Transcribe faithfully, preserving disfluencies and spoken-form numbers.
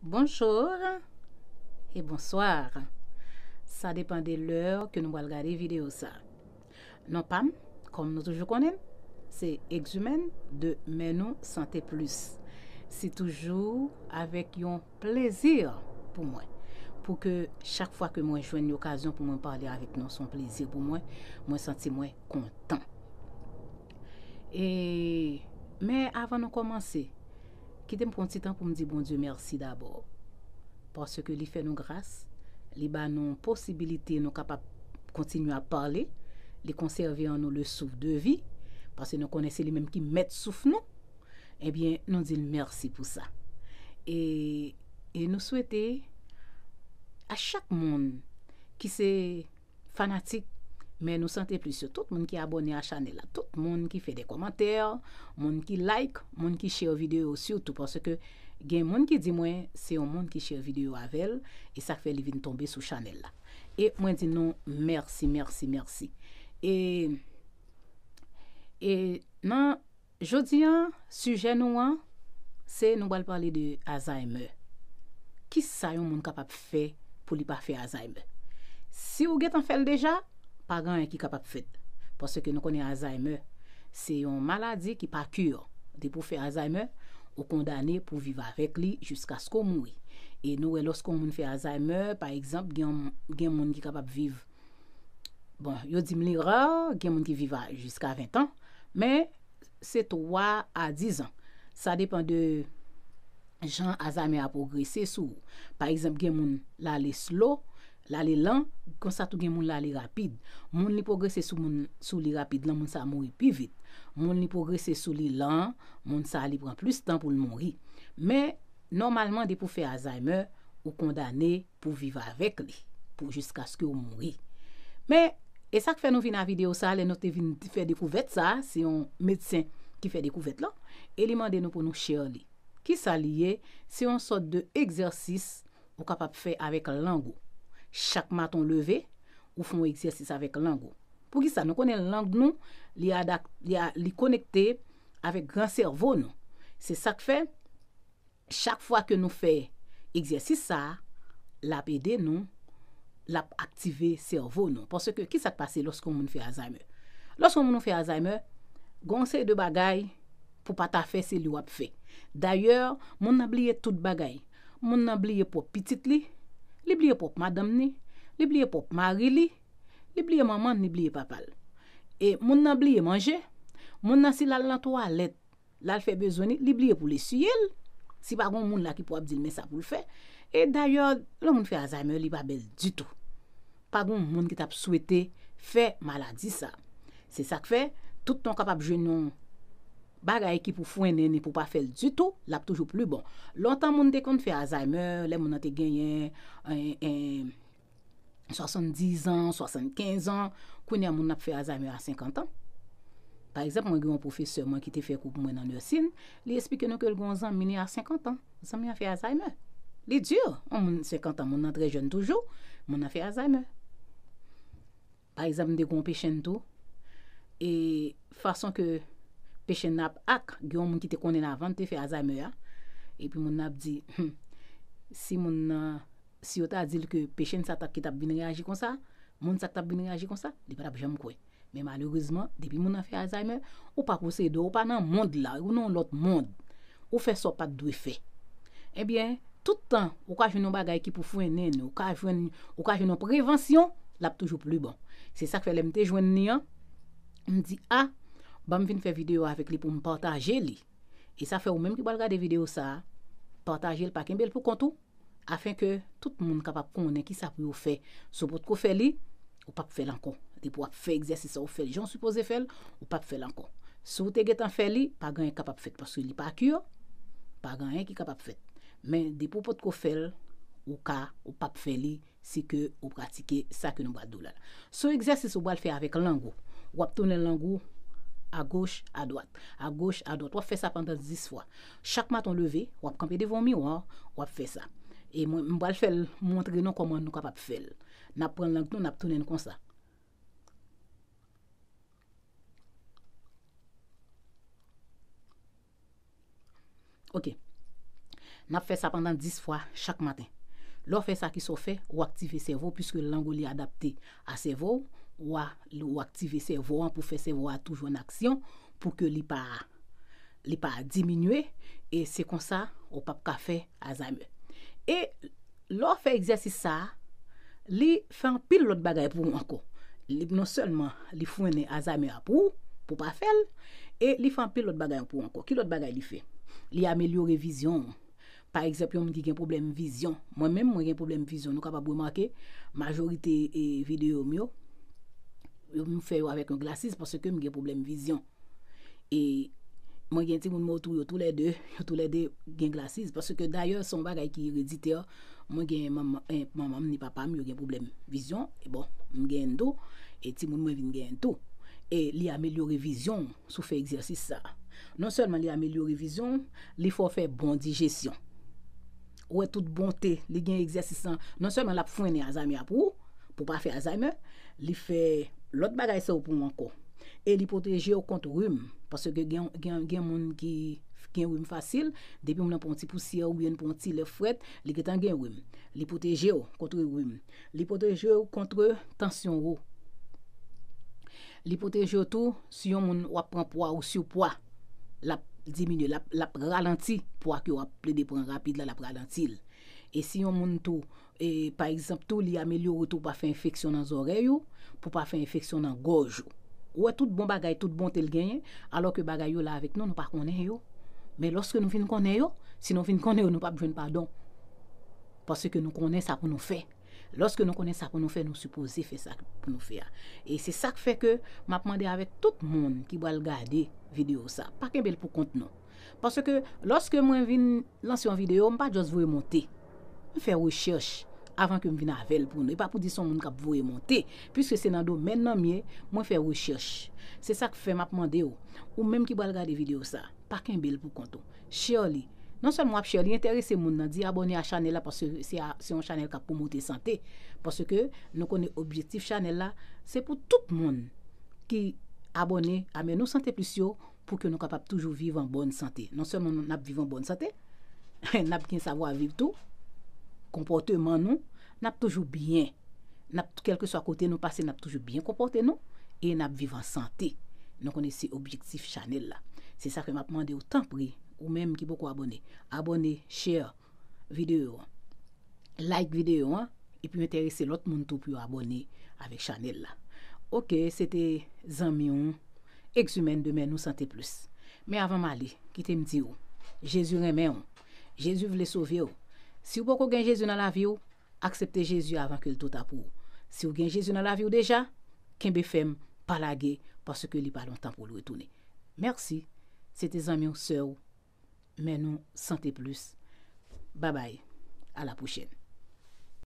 Bonjour et bonsoir. Sa depan de lè ke nou pral gade videyo sa. Non pa m, kòm nou toujou konnen, se Exumène de Men Nou Sante Plis. Se toujou avèk yon plezi pou mwen, pou ke chak fwa ke mwen jwenn yon okazyon pou mwen pale avèk nou, se yon plezi pou mwen, mwen santi mwen kontan. E, men avan nou kòmanse, kite m pran ti tan pou m di Bondye mèsi dabò. Paske li fè nou gras, li ba nou posibilite nou kapab kontinye ap pale, li konsève an nou le souf de vi, paske nou konnen se li menm ki mèt souf nou. Ebyen, nou di l mèsi pou sa. E, e nou swete a chak moun ki se fanatik Men Nou Sante Plis yo, tout moun ki abòne a chanèl la, tout moun ki fè de kòmantè, moun ki like, moun ki share videyo sitou, paske gen moun ki di mwen se yon moun ki share videyo avè l, e sa k fè li vin tonbe sou chanèl la. E mwen di nou mèsi, mèsi, mèsi. E, e nan Jodi a, sijè nou an, se nou pral pale de Alzheimer. Kisa yon moun kapab fè pou li pa fè Alzheimer? Si w gentan fè l deja, pa gen anyen ki kapab fèt. Paske nou konnen Alzheimer, se yon maladi ki pa kire. Depi w fè Alzheimer, ou kondane pou viv avèk li jiskaske w mouri. E nou wè lòske yon moun fè Alzheimer, pa egzanp, gen, gen moun ki kapab viv, bon, yo di m li ra, gen moun ki viv a jiska ven an, men se twa a diz an. Sa depan de jan Alzheimer a pwogrese sou ou. Pa egzanp, gen moun l ale slow, l ale lan, konsa tou gen moun l ale rapid. Moun li pwogrese sou moun, sou li rapid lan, moun sa a mouri pi vit. Moun li pwogrese sou li lan, moun sa a li pran plis tan pou l mouri. Men, nòmalman, depi w fè Alzheimer, ou kondane pou viv avèk li, pou jiskaske w mouri. Men, e sa k fè nou vin a videyo sa, lè nou te vin fè dekouvèt sa, se yon medsen ki fè dekouvèt lan, e li mande nou pou nou share li. Kisa li ye? Se yon sòt de egzèsis ou kapab fè avèk lang ou. Chak maten w leve, ou fè yon egzèsis avèk lang ou. Poukisa? Nou konnen lang nou, li adak-, li a-, li konekte avèk gran sèvo nou. Se sa k fè, chak fwa ke nou fè egzèsis sa a, l ap ede nou, l ap aktive sèvo nou. Paske kisa k pase lòske yon moun fè Alzheimer? Lòske yon moun fè Alzheimer, gen yon seri de bagay pou pa ta fè, se li w ap fè. Dayè, moun nan bliye tout bagay. Moun nan bliye pwòp pitit li, li bliye pwòp madanm ni, li bliye pwòp mari li, li bliye manman n, li bliye papa l. E moun nan bliye manje, moun nan si l al nan twalèt, l al fè bezwen li, li bliye pou l esiye l. Si pa gen yon moun la ki pou ap di l men sa pou l fè. E dayè, lè yon moun fè Alzheimer, li pa bèl ditou. Pa gen yon moun ki t ap swete fè maladi sa. Se sa k fè, tout tan w kapab jwenn yon bagay ki pou frennen ni pou pa fè l ditou, l ap toujou pli bon. Lontan moun te konn fè Alzheimer, lè moun nan te genyen, en, en, swasanndiz an, swasannkenz an, kounye a moun nan ap fè Alzheimer a senkant an. Pa egzanp, mwen gen yon pwofesè mwen ki te fè kou pou mwen nan nursing, li esplike nou ke l gen yon zanmi li a senkant an. Zanmi an fè Alzheimer. Li di, yon moun senkant an, moun nan trè jèn toujou, moun nan fè Alzheimer. Pa egzanp, m te gen yon pechenn tou, e fason ke pechenn nan ap ak, gen yon moun ki te konnen l avan l te fè Alzheimer a, epi moun nan ap di, hmm, si moun nan, si yo ta di l ke pechenn sa t ap, ki t ap vin reyaji konsa, moun sa k t ap vin reyaji konsa, li pa t ap janm kwè. Men malerezman, depi moun nan fè Alzheimer, ou pa posede, ou pa nan mond la, ou nan yon lòt mond. Ou fè sa w pa t dwe fè. Ebyen, tout tan ou ka jwenn yon bagay ki pou frennen, ou ka jwenn, ou ka jwenn yon prevansyon, l ap toujou pli bon. Se sa k fè lè m te jwenn li an, m di, a, ban m vin fè videyo avèk li pou m pataje li. E sa fè ou menm ki pral gade videyo sa a, pataje l, pa kenbe l pou kont ou, afenke tout moun kapab konnen kisa pou yo fè. Si w potko fè li, ou p ap fè l ankò. Depi w ap fè egzèsis sa, ou fè l jan w sipoze fè l, ou p ap fè l ankò. Si w te gentan fè li, pa gen anyen k kapab fèt, paske li pa kire, pa gen anyen ki kapab fèt. Men depi w potko fè l, ou ka, ou p ap fè li, si ke ou pratike sa ke nou pral di w la. Se yon egzèsis ou pral fè avèk lang ou. W ap tounen lang ou agoch, adwat, agoch, adwat. W ap fè sa pandan dis fwa. Chak maten w leve, w ap kanpe devan yon miwa, w ap fè sa. E mwen, m pral fè l montre nou kòman nou kapab fè l. N ap pran lang nou, n ap tounen l konsa. Ok. N ap fè sa pandan dis fwa chak maten. Lè w fè sa, kisa w fè? Ou aktive sèvo w, piske lang ou li adapte a sèvo w, ou a, ou aktive sèvo an pou fè sèvo a toujou an aksyon, pou ke li pa, li pa diminye, e se konsa ou p ap ka fè Alzheimer. E lè w fè egzèsis sa a, li fè anpil lòt bagay pou ou ankò. Li, non sèlman li frennen Alzheimer a pou ou, pou w pa fè l, e li fè anpil lòt bagay pou ou ankò. Ki lòt bagay li fè? Li amelyore vizyon w. Pa egzanp, yon moun ki gen pwoblèm vizyon. Mwen menm, mwen gen pwoblèm vizyon. Nou kapab remake, majorite e, videyo m yo, yo, m fè yo avèk yon glasses paske m gen pwoblèm vizyon. E mwen gen timoun mwen otou yo toulède, yo toulède gen glasses. Paske dayè, se yon bagay ki ereditè. Mwen gen manman, eh, manman m ni papa m, yo gen pwoblèm vizyon. E bon, m gen tou. E timoun mwen vin gen tou. E li amelyore vizyon w si w fè egzèsis sa a. Non sèlman li amelyore vizyon w, li fè w fè bon dijesyon. Ou wè tout bonte, li gen egzèsis lan. Non sèlman l ap frennen Alzheimer a pou ou, pou w pa fè Alzheimer, li fè lòt bagay sa yo pou ou ankò. E li pwoteje w kont rim, paske gen, gen, gen moun ki gen rim fasil, depi moun nan pran yon ti pousyè oubyen pran yon ti lè frèt, li gentan gen rim. Li pwoteje w kont rim. Li pwoteje w kont tansyon wo. Li pwoteje w tou si yon moun w ap pran pwa ou sipwa, l ap diminye, l ap, l ap ralanti pwa ke w ap plede pran rapid la, l ap ralanti l. E si yon moun tou, e, pa egzanp tou, li amelyore tou pou pa fè enfeksyon nan zòrèy ou, pou pa fè enfeksyon nan gòj ou. Ou wè tout bon bagay, tout bonte l genyen, alò ke bagay yo la avèk nou, nou pa konnen yo. Men lòske nou fin konnen yo, si nou fin konnen yo, nou p ap jwenn padon. Paske nou konnen sa pou nou fè. Lòske nou konnen sa pou nou fè, nou sipoze fè sa pou nou fè a. E se sa k fè ke m ap mande avèk tout moun ki pral gade videyo sa, pa kenbe l pou kont nou. Paske lòske mwen vin lanse yon videyo, m pa just voye monte. M fè rechèch avan ke m vin avè l pou nou. E pa pou di se yon moun k ap voye monte, piske se nan domèn nan m ye, mwen fè rechèch. Se sa k fè m ap mande w, ou menm ki pral gade videyo sa, pa kenbe l pou kont ou. Share li. Non sèlman w ap share li, enterese moun nan, di abòne a chanèl la, paske se a, se yon chanèl k ap pwomote sante. Paske nou konnen objektif chanèl la, se pou tout moun ki abòne a Men Nou Sante Plis yo, pou ke nou kapab toujou viv an bòn sante. Non sèlman n ap viv an bòn sante, n ap gen savwa viv tou, konpòteman nou, n ap toujou byen. N ap, kèlkeswa kote nou pase, n ap toujou byen konpòte nou e n ap viv an sante. Nou konnen se objektif chanèl la. Se sa fè m ap mande w, tanpri, ou menm ki poko abòne, abòne, share videyo an, like videyo an, epi enterese lòt moun tou pou yo abòne avèk chanèl la. Oke, se te zanmi w, Exumèn de Men Nou Sante Plis. Men avan m ale, kite m di w, Jezi renmen w. Jezi vle sove w. Si w poko gen Jezi nan lavi w, aksepte Jezi avan ke l twò ta pou ou. Si w gen Jezi nan lavi w deja, kenbe fèm, pa lage, paske li pa lontan pou l retounen. Mèsi. Se te zanmi w, sè w, Men Nou Sante Plis. Babay. A la pwochèn.